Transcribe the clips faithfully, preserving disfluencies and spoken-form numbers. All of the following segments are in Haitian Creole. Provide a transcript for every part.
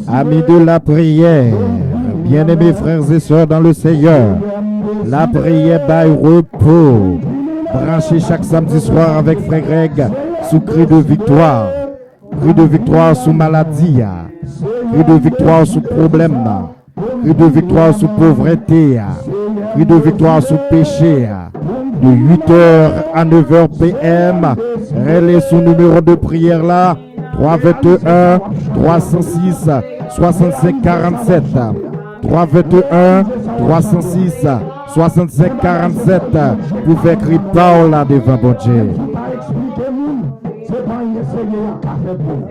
Amis de la prière, bien-aimés frères et sœurs dans le Seigneur, la prière bay repo. Branche chak samdi swa avèk Frè Greg sou Kri de Viktwa. Kri de viktwa sou maladi a. Kri de viktwa sou pwoblèm nan. Kri de viktwa sou povrete a. Kri de viktwa sou peche a. De huit heures à neuf heures P M, rele sou nimewo de priyè la, twa venteyen, twa san sis, swasannsenk karannsèt. Twa venteyen, twa san sis, swasannsenk karannsèt, pou fè kri pa w la devan Bondye.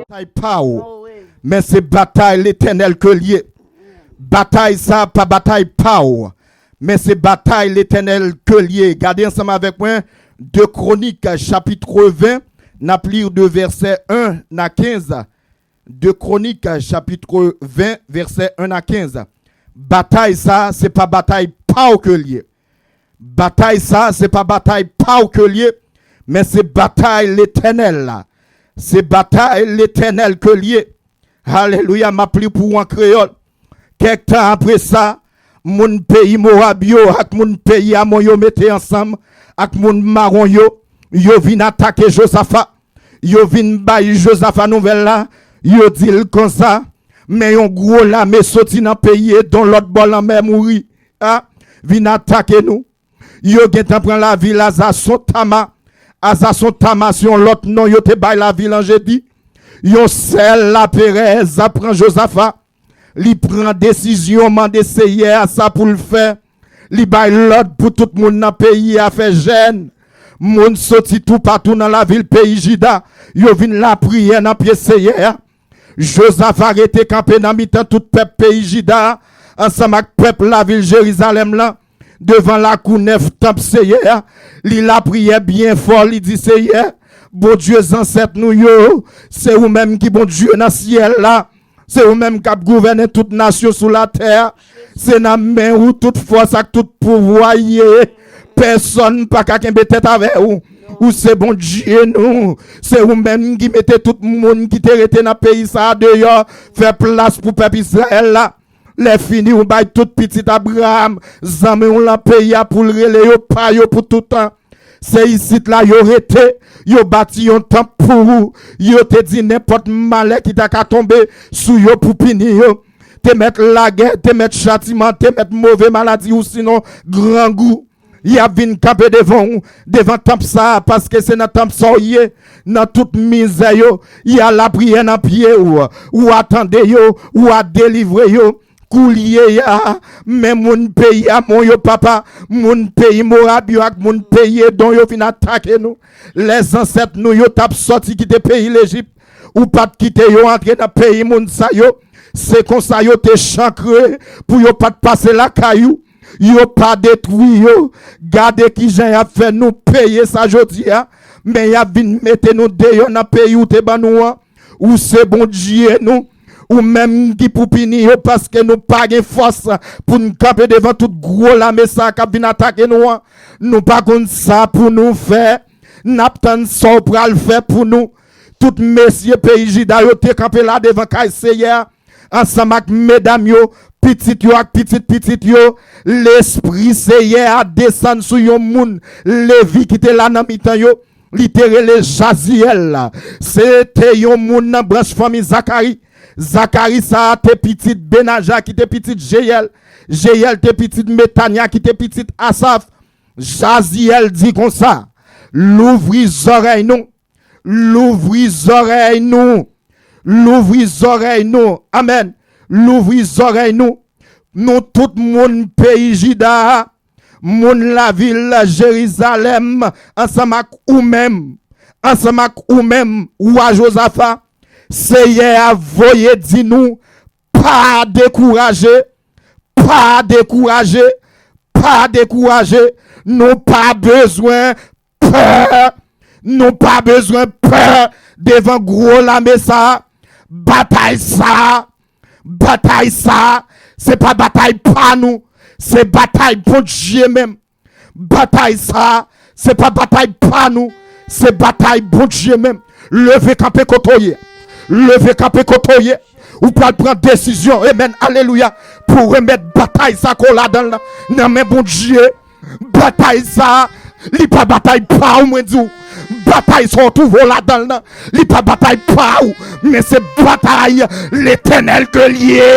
Batay pa w, men se batay Letènèl ke l ye. Batay sa a pa batay pa w, men se batay Letènèl ke l ye. Gade ansanm avèk mwen, de Kronik, chapit ven, n ap li de vèsè en a kenz. De Kronik, chapit ven, vèsè en a kenz. Batay sa a, se pa batay pa w ke l ye. Batay sa a, se pa batay pa w ke l ye, men se batay Letènèl la. Se batay Letènèl ke l ye. Alelouya, m ap li pou w an kreyòl. Kèk tan apre sa, moun peyi Mowab yo ak moun peyi Amon yo mete ansanm ak moun Mawon yo, yo vin atake Jozafa. Yo vin bay Jozafa nouvèl la, yo di l konsa, men yon gwo lame soti nan peyi Edon lòt bò lanmè Mouri a, vin atake nou. Yo gentan pran lavil Azason Tama. Azason Tama se yon lòt non yo te bay lavil an Jedi. Yon sèl laperèz pran Jozafa. Li pran desizyon mande Seyè a sa pou l fè. Li bay lòd pou tout moun nan peyi a fè jèn. Moun soti toupatou nan lavil peyi Jida, yo vin lapriyè nan pye Seyè a. Jozafa rete kanpe nan mitan tout pèp peyi Jida a, ansanm ak pèp lavil Jerizalèm lan, devan lakou nèf tanp Seyè a. Li lapriyè byen fò, li di, Seyè, Bondye zansèt nou yo, se ou menm ki Bondye nan syèl la. Se ou menm k ap gouvène tout nasyon sou latè a. Se nan men ou tout fòs ak tout pouvwa ye. Pèsonn pa ka kenbe tèt avè ou. Ou se Bondye nou. Se ou menm ki mete tout moun ki te rete nan peyi sa a deyò, fè plas pou pèp Izrayèl la. Lè fini, ou bay tout pitit Abraram, zanmi w lan peyi a pou l rele yo pa yo pou toutan. Se isit la yo rete, yo bati yon tanp pou ou. Yo te di nenpòt malè ki ta ka tonbe sou yo pou pini yo. Te mèt lagè, te mèt chatiman, te mèt move maladi ou sinon grangou. Y ap vin kanpe devan ou, devan tanp sa a, paske se nan tanp sa w ye, nan tout mizè yo, y a lapriyè nan pye ou, ou a tande yo, ou a delivre yo. Koulye a, men moun peyi Amon yo, papa, moun peyi Mowab yo ak moun peyi Edon yo vin atake nou. Lè zansèt nou yo t ap sòti kite peyi Lejip, ou pa t kite yo antre nan peyi moun sa yo. Se konsa yo te chankre pou yo pa t pase lakay ou. Yo pa detwi yo. Gade kijan y ap fè nou peye sa jodi a. Men y ap vin mete nou deyò nan peyi ou te ban nou an. Ou se Bondye nou. Ou menm ki pou pini yo, paske nou pa gen fòs pou n kanpe devan tout gwo lame sa a k ap vin atake nou an. Nou pa konn sa pou nou fè. N ap tann sa w pral fè pou nou. Tout mesye peyi Jida yo te kanpe la devan kay Seyè a, ansanm ak medam yo, pitit yo ak pitit pitit yo. Lespri Seyè a desann sou yon moun Levi ki te la nan mitan yo. Li te rele Jaziyèl. Se te yon moun nan branch fanmi Zakari. Zakari sa a te pitit Benaja ki te pitit Jeyèl. Jeyèl te pitit Metanya ki te pitit Asaf. Jaziyèl di konsa, louvri zòrèy nou, louvri zòrèy nou, louvri zòrèy nou, amèn, louvri zòrèy nou, nou tout moun peyi Jida a, moun lavil Jerizalèm, ansanm ak ou menm, ansanm ak ou menm, wa Jozafa, Seyè a voye di nou, pa dekouraje, pa dekouraje, pa dekouraje, nou pa bezwen pè, nou pa bezwen pè devan gwo lame sa a, batay sa a, batay sa a, se pa batay pa nou, se batay Bondye menm. Batay sa a, se pa batay pa nou, se batay Bondye menm. Leve kanpe kote w ye. Leve kanpe kote w ye. Ou pral pran desizyon, amen, alelouya, pou remèt batay sa ke w ladan l nan, nan men Bondye. Batay sa, li pa batay pa w, mwen di w. Batay sa w twouve w ladan l nan, li pa batay pa w, men se batay Letènèl ke l ye.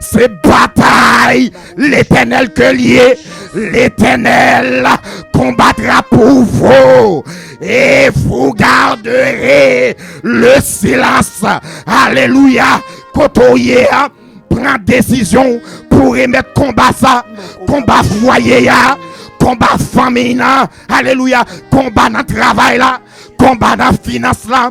Se batay Letènèl ke l ye. L'Éternel combattra pour vous, et vous garderez le silence. Alelouya. Kote w ye a, pran desizyon w pou remèt konba sa, konba fwaye a, konba fanmi nan, alelouya, konba nan travay la, konba nan finans la,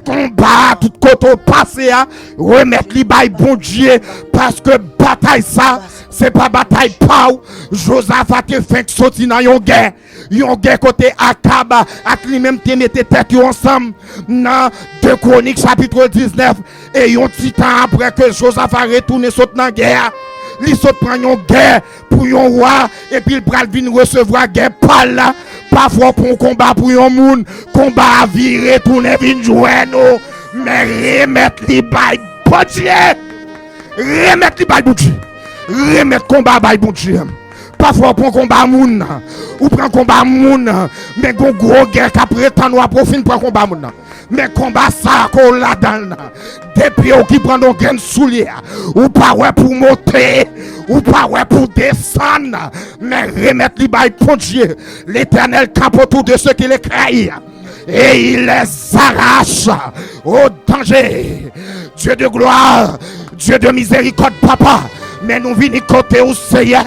konba tout kote w pase a, remèt li bay Bondye, paske batay sa, se pa batay pa w. Jozafa te fenk soti nan yon gè, yon gè kote Akab ak li menm te mete tèt yo ansanm nan de Kwonik chapit diznèf, e yon ti tan apre ke Jozafa retounen sot nan gè a, li sot pran yon gè pou yon wa, epi l pral vin resevwa gè pa l la. Pafwa w pran yon konba pou yon moun, konba a vire tounen vin jwenn ou, men remèt li bay Bondye. Remèt li bay Bondye. Remèt konba bay Bondye. Pafwa w pran konba moun, ou pran konba moun, men gon gwo gè k ap retann ou apre w fin pran konba moun nan. Men konba sa ke w ladan l nan, depi w ki pran yon grenn soulye a, ou pa wè pou w monte, ou pa wè pou w desann, men remèt li bay Bondye. L'Éternel campe autour de ceux qu'il écrit, et il les arrache au danger. Dieu de gloire, Dieu de miséricorde, papa, men nou vini kote w, Seyè,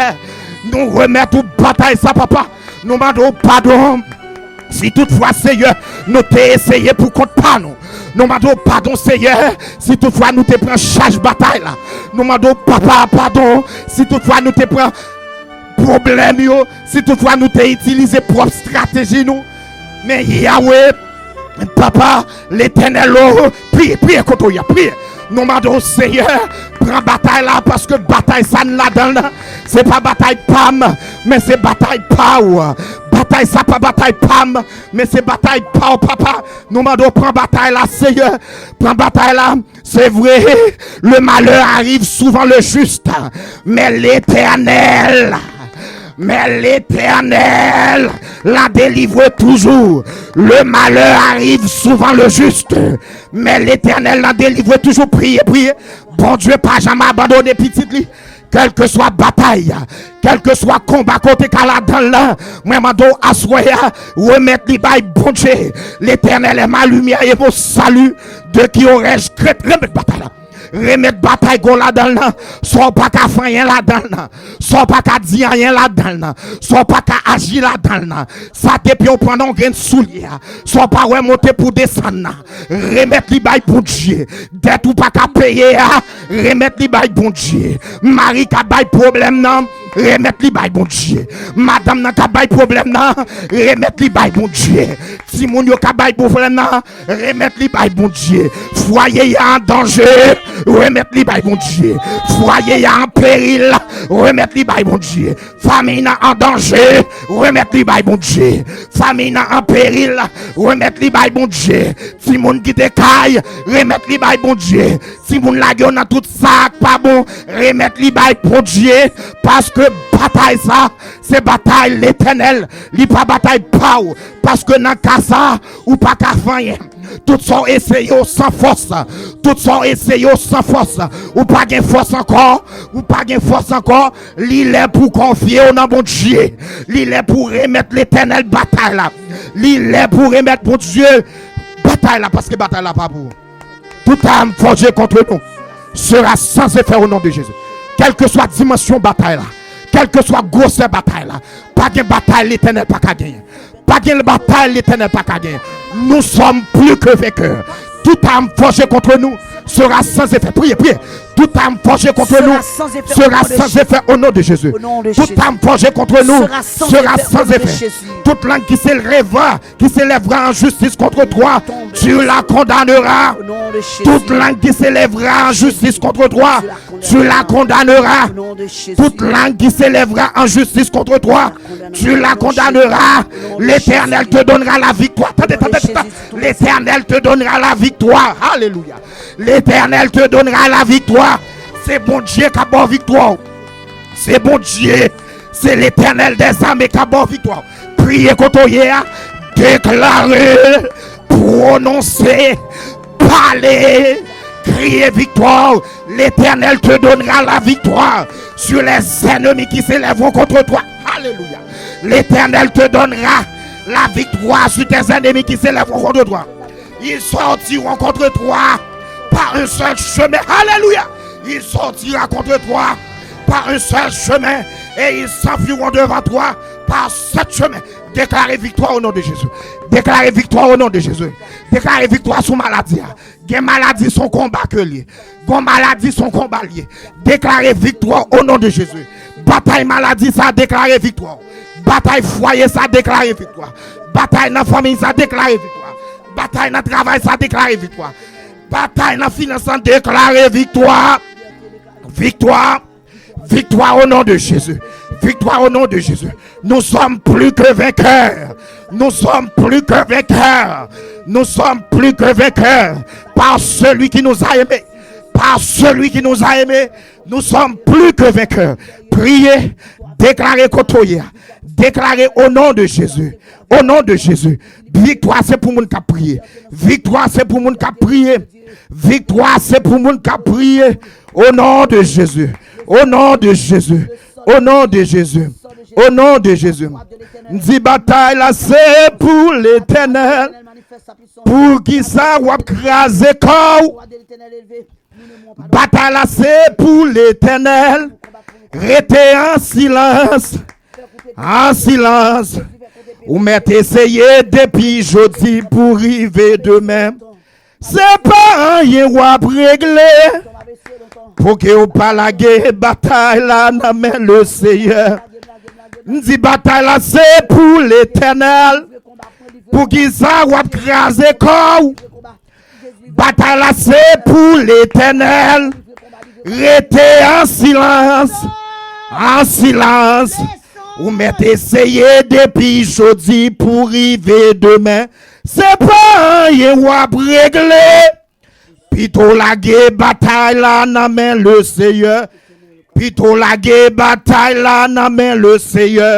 nou remèt ou batay sa, papa. Nou mande w padon si toutfwa, Seyè, nou te eseye pou kont pa nou. Nou mande w padon, Seyè, si toutfwa nou te pran chaj batay la. Nou mande w, papa, padon si toutfwa nou te pran pwoblèm yo, si toutfwa nou te itilize pwòp estrateji nou. Men Yawe, papa, Letènèl, o, priye, priye kote w ye a, priye. Nou mande w, Seyè, pran batay la, paske batay sa n ladan l nan, se pa batay pa m, men se batay pa w. Batay sa pa batay pa m, men se batay pa w, papa. Nou mande w pran batay la, Seyè. Pran batay la. Se vre, le malheur arrive souvent le juste, mais l'Éternel, mais l'Éternel la délivre toujours. Le malheur arrive souvent le juste, mais l'Éternel la délivre toujours. Priye, priye. Bondye pa janm abandone pitit li. Kèlkeswa batay, kèlkeswa konba ke w te ka ladan l lan, mwen mande w aswè a, remèt li bay Bondye. L'Éternel est ma lumière et mon salut, de qui aurais-je crainte? Remèt batay la. Remèt batay ke w ladan l lan. Sa w pa ka fè anyen ladan l lan. Sa w pa ka di anyen ladan l lan. Sa w pa ka aji ladan l lan. Sa depi w pran nan yon grenn soulye a. Sa w pa wè monte pou desann nan. Remèt li bay Bondye. Dèt ou pa ka peye a, remèt li bay Bondye. Mari k ap bay pwoblèm nan, remèt li bay Bondye. Madanm nan k ap bay pwoblèm nan, remèt li bay Bondye. Timoun yo k ap bay pwoblèm nan, remèt li bay Bondye. Fwaye a an danje, remèt li bay Bondye. Fwaye a an peril, remèt li bay Bondye. Fanmi nan an danje, remèt li bay Bondye. Fanmi nan an peril, remèt li bay Bondye. Timoun kite kay, remèt li bay Bondye. Timoun lage yo nan tout sa k pa bon, remèt li bay Bondye. Paske batay sa, se batay Letènèl, li pa batay pa w. Paske nan ka sa, ou pa ka fè anyen. Tout sa w eseye, w san fòs. Tout sa w eseye, w san fòs. Ou pa gen fòs ankò. Ou pa gen fòs ankò. Li lè pou w konfye w nan Bondye. Li lè pou w remèt Letènèl batay la. Li lè pou w remèt Bondye batay la, paske batay la pa pou ou. Toute arme forgée contre nous sera sans effet au nom de Jésus. Kèlkeswa dimansyon batay la, kèlkeswa gwosè batay la, pa gen batay Letènèl pa ka genyen. Pa gen batay Letènèl pa ka genyen. Nous sommes plus que vainqueurs. Toute arme forgée contre nous sera sans effet. Priez, priez. Toute arme forgée contre nous sera sans effet au nom de Jésus. Toute arme forgée contre nous sera sans effet. Toute langue qui s'élèvera, qui s'élèvera en justice contre toi, tu la condamneras. Toute langue qui s'élèvera en justice contre toi, tu la condamneras. Toute langue qui s'élèvera en justice contre toi, Tu la condamneras. L'Éternel te donnera la victoire. Tande, tande, tande. L'Éternel te donnera la victoire. Alléluia. L'Éternel te donnera la victoire. Se Bondye k ap ba w viktwa. Se Bondye. Se Letènèl dèzame k ap ba w viktwa. Priye kote w ye a. Deklare, pwononse, pale, kriye viktwa. L'Éternel te donnera la victoire sur les ennemis qui s'élèveront contre toi. Alléluia. L'Éternel te donnera la victoire sur tes ennemis qui s'élèveront contre toi. Ils sortiront contre toi par un seul chemin. Alléluia. Il sortira contre toi par un seul chemin et ils s'enfuiront devant toi par sept chemins. Deklare viktwa o non de Jezi. Deklare viktwa o non de Jezi. Deklare viktwa sou maladi a. Gen maladi, se yon konba ke l ye. Gon maladi, se yon konba l ye. Deklare viktwa o non de Jezi. Batay maladi sa, deklare viktwa. Batay fwaye sa, deklare viktwa. Batay nan fanmi sa, deklare viktwa. Batay nan travay sa, deklare viktwa. Batay nan finans lan, deklare viktwa. Viktwa. Victoire au nom de Jésus. Victoire au nom de Jésus. Nous sommes plus que vainqueurs. Nous sommes plus que vainqueurs. Nous sommes plus que vainqueurs. Par celui qui nous a aimés. Par celui qui nous a aimés. Nous sommes plus que vainqueurs. Priez, déclarez kote w ye. Déclarez au nom de Jésus. Au nom de Jésus. Viktwa se pou moun k ap priye. Viktwa se pou moun k ap priye. Viktwa se pou moun k ap priye. O non de Jezi. O non de Jezi. O non de Jezi. O non de Jezi. M di batay la se pou Letènèl. Poukisa w ap kraze kò w? Batay la se pou Letènèl. Rete an silans. An silans. Ou mèt eseye depi jodi pou rive demen. Se pa anyen w ap regle. Pouki w pa lage batay la nan men Leseyè? M di batay la se pou Letènèl. Poukisa w ap kraze kò w? Batay la se pou Letènèl. Rete an silans. An silans. Ou mèt eseye depi jodi pou rive demen. Se pa anyen w ap regle. Pito w lage batay la nan men Leseyè. Pito w lage batay la nan men Leseyè.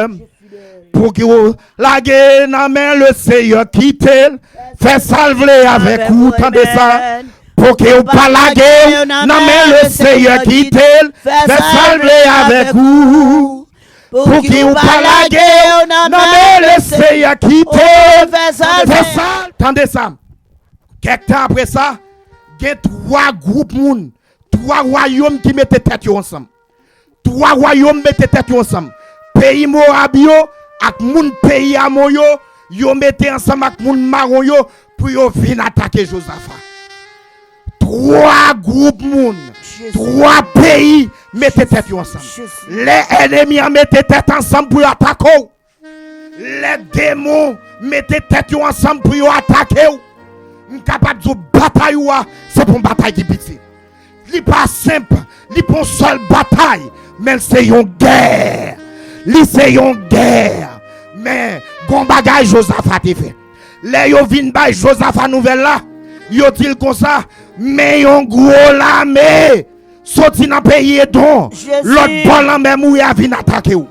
Pouki w lage nan men Leseyè, kite l fè sa l vle avèk ou, tande sa. Pouki w pa lage w nan men Leseyè, kite l fè sa l vle avèk ou. Pouki w pa lage w nan men Leseyè, kite l fè sa l, tande sa. Kèk tan apre sa, gen twa gwoup moun, twa wayòm ki mete tèt yo ansanm. Twa wayòm mete tèt yo ansanm. Peyi Mowab yo ak moun peyi Amon yo, yo mete ansanm ak moun Mawon yo pou yo vin atake Jozafa. Twa gwoup moun, twa peyi mete tèt yo ansanm. Lè ènmi an mete tèt ansanm pou yo atake w, lè demon mete tèt yo ansanm pou yo atake w, m kapab di w batay ou a, se pa yon batay ki piti. Li pa senp, li pa yon sèl batay, men se yon gè. Li se yon gè. Men, gon bagay Jozafa te fè. Lè yo vin bay Jozafa nouvèl la, yo di l konsa, men yon gwo lame soti nan peyi Edon, lòt bò lanmè Mouri a vin atake w.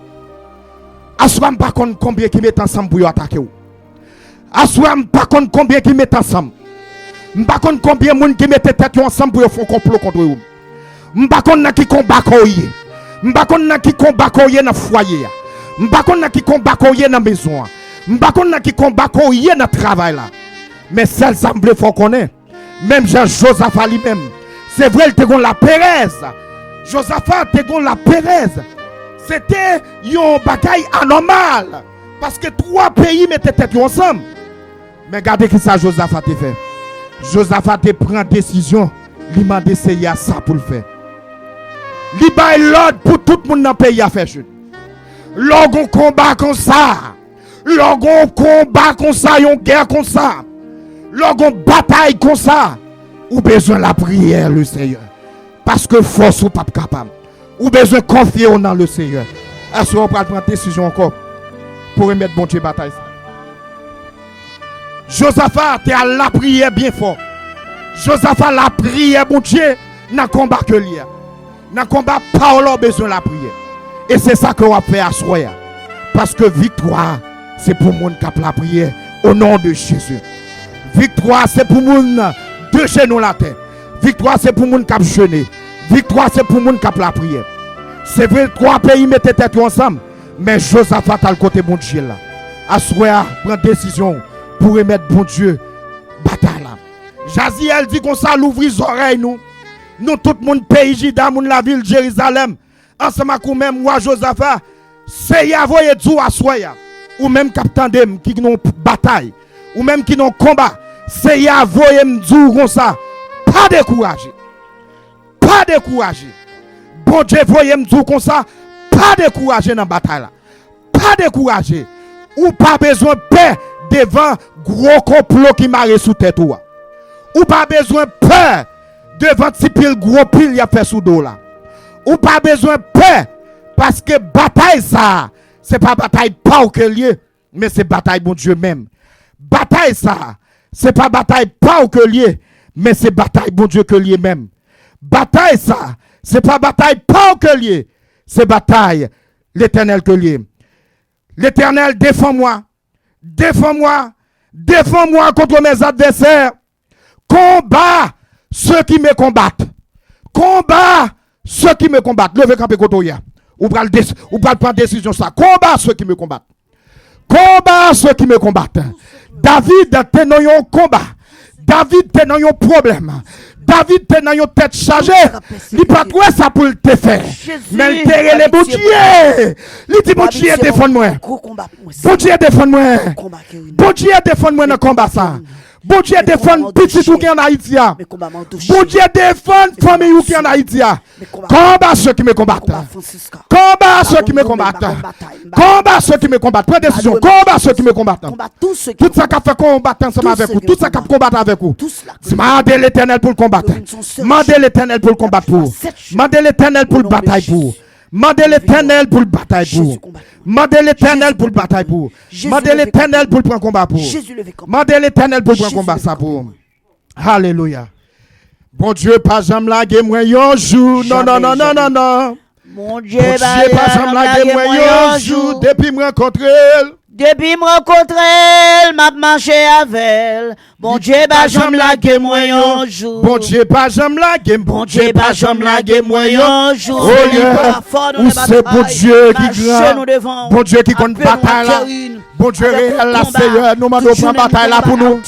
Aswè a m pa konn konbyen ki mete ansanm pou yo atake w. Aswè a m pa konn konbyen ki mete ansanm. M pa konn konbyen moun ki mete tèt yo ansanm pou yo fè yon konplo kont ou. M pa konn nan ki konba kò w ye. M pa konn nan ki konba kò w ye nan fwaye a. M pa konn nan ki konba kò w ye nan mezon an. M pa konn nan ki konba kò w ye nan travay la. Men sèl sa m vle fè w konnen, menm jan Jozafa li menm, se vre l te gon laperèz. Jozafa te gon laperèz. Se te yon bagay anòmal. Paske twa peyi mete tèt yo ansanm. Men gade ki sa Jozafa te fè. Jozafa te pran desizyon, li mande Seyè a sa pou l fè. Li bay lòd pou tout moun nan peyi a fè jèn. Lè w gon konba konsa, lè w gon konba konsa, yon gè konsa, lè w gon batay konsa, ou bezwen lapriyè, Leseyè. Paske fòs ou p ap kapab. Ou bezwen konfye w nan Leseyè. Aswè w pral pran desizyon ankò. pou remèt Bondye batay sa. Jozafa te al lapriyè byen fò. Jozafa lapriyè Bondye nan konba ke l ye a. Nan konba pa w la w bezwen lapriyè. E se sa ke w ap fè aswè a. Paske viktwa a se pou moun k ap lapriyè o non de Jezi. Viktwa a se pou moun de jenou latè. Viktwa a se pou moun k ap jene. Viktwa a se pou moun k ap lapriyè. Se vre twa peyi mete tèt yo ansanm, men Jozafa t al kote Bondye l la. Aswè a, pran desizyon w pou remèt Bondye batay la. Jaziyèl di konsa, louvri zòrèy nou, nou tout moun peyi Jida, moun lavil Jerizalèm, ansanm ak ou menm, wa Jozafa, Seyè a voye di w aswè a, ou menm k ap tande m, ki nan yon batay, ou menm ki nan yon konba, Seyè a voye m di w konsa, pa dekouraje. Pa dekouraje. Bondye voye m di w konsa, pa dekouraje nan batay la. Pa dekouraje. Ou pa bezwen pè devan gwo konplo ki mare sou tèt ou a. Ou pa bezwen pè devan ti pil gwo pil y ap fè sou do w la. Ou pa bezwen pè, paske batay sa a, se pa batay pa w ke l ye, men se batay Bondye menm. Batay sa a, se pa batay pa w ke l ye, men se batay Bondye ke l ye menm. Batay sa a, se pa batay pa w ke l ye, se batay Letènèl ke l ye. L'Éternel, défends-moi, défends-moi, défends-moi contre mes adversaires. Combat ceux qui me combattent. Combat ceux qui me combattent. Leve kanpe kote w ye a. Ou pral des, ou pral pran desizyon sa. Combat ceux qui me combattent. Combat ceux qui me combattent. David te nan yon konba. David te nan yon pwoblèm. David te nan yon tèt chaje. Li pa t wè sa pou l te fè. Men l te rele Bondye. Li di, Bondye, defann mwen. Bondye, defann mwen. Bondye, defann mwen nan konba sa. Bondye, defann pitit ou ki ann Ayiti a. Bondye, defann fanmi ou ki ann Ayiti a. Combat ceux qui me combattent. Combat ceux qui me combattent. Combat ceux qui me combattent. Pran desizyon. Combat ceux qui me combattent. Tout sa k ap fè konbat ansanm avèk ou. Tout sa k ap konbat avèk ou. Mande Letènèl pou l konbat. Mande Letènèl pou l konbat pou ou. Mande Letènèl pou l batay pou ou. Mande Letènèl pou l batay pou ou. Mande Letènèl pou l batay pou ou. Mande Letènèl pou l pran konba pou ou. Mande Letènèl pou l pran konba sa pou ou. Alelouya. Bondye pa janm lage mwen yon jou. Non, non, non, non, non, non. Bondye pa janm lage mwen yon jou depi m rankontre l. Depi m rankontre l, m ap mache avè l. Bondye pa janm lage mwen yon jou. Bondye pa janm lage m. Bondye pa janm lage mwen yon jou. Olye, ou se Bondye ki gran. Bondye ki konn batay la. Bondye reyèl la, Seyè, nou mande w pran batay la pou nou.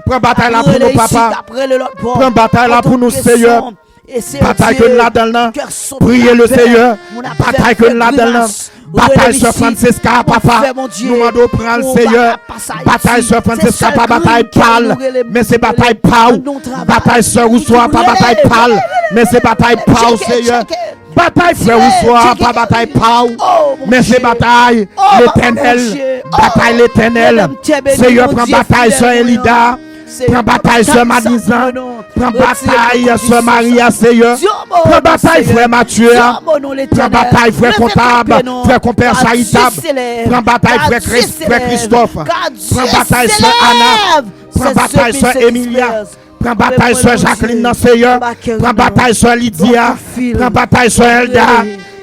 Pran batay la pou nou, papa. Pran batay la pou nou, Seyè. Batay ke n ladan l nan, priye le Seyè. Batay ke n ladan l nan, batay sè Francesca, papa, nou mande w pran l, Seyè. Batay sè Francesca pa batay pa l, men se batay pa w. Batay sè Rousseau pa batay pa l, men se batay pa w, Seyè. Batay frè Rousseau pa batay pa w, men se batay Letènèl. Batay Letènèl. Seyè, pran batay sè Elida. Pran batay sè Manizan. Pran batay sè Maria, Seyè. Pran batay frè Matye a. Pran batay frè Kontab, frè Konpè Charitab. Pran batay frè Kris, frè Kristòf. Pran batay sè Ana. Pran batay sè Emilia. Pran batay sè Jacqueline nan, Seyè. Pran batay sè Lydia. Pran batay sè Elda.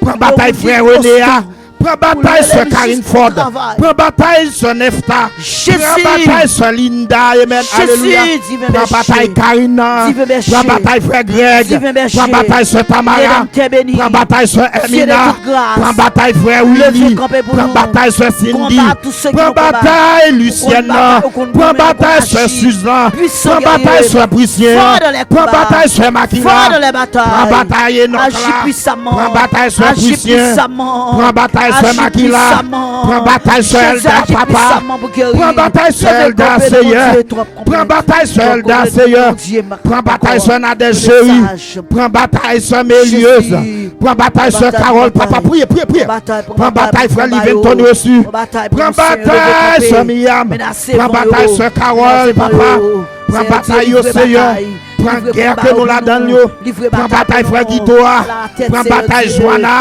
Pran batay frè Rene a. Pran batay sè Karine Ford. Pran batay sè Nefta. Pran batay sè Linda. Amen. Alelouya. Pran batay Karine nan. Pran batay frè Greg. Pran batay sè Tamara. Pran batay sè Hermina. Pran batay frè Willy. Pran batay sè Cindy. Pran batay Lucienne nan. Pran batay sè Suzan. Pran batay sè Priscien. Pran batay sè Makila. Pran batay Enòk la. Pran batay sè Priscien. Pran batay sè Makila. Pran batay sè Elda, papa. Pran batay sè Elda, Seyè. Pran batay sè Elda, Seyè. Pran batay sè Nadège, cheri. Pran batay sè Melyez. Pran batay sè Carole, papa. Priye, priye, priye. Pran batay frè Liventon Reçu. Pran batay sè Miyam. Pran batay sè Carole, papa. Pran batay yo, Seyè. Pran gè ke nou ladan l yo. Pran batay frè Guito a. Pran batay Joana.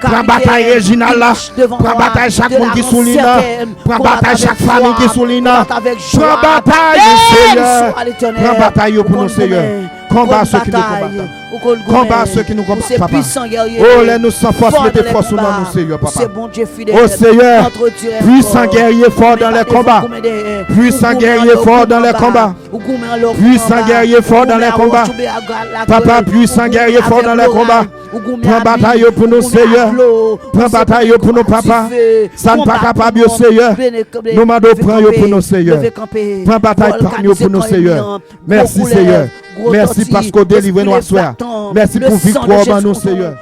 Pran batay Reginald la. Pran batay chak moun ki sou liy nan. Pran batay chak fanmi ki sou liy nan. Pran batay yo, Seyè. Pran batay yo pou nou, Seyè. Konba sou ki nou konbatan. Konba sou ki nou konbatan, papa. O, lè nou san fòs, mete fòs ou nan nou, Seyè, papa. O Seyè, puissant guerrier fort dans les combats. Puissant guerrier fort dans les combats. Puissant guerrier fort dans les combats. Papa, puissant guerrier fort dans les combats. Pran batay yo pou nou, Seyè. Pran batay yo pou nou, papa. Sa n pa kapab yo, Seyè. Nou mande w pran yo pou nou, Seyè. Pran batay pa m yo pou nou, Seyè. Mèsi, Seyè. Mèsi paske w delivre nou aswè a. Mèsi pou viktwa w ban nou, Seyè.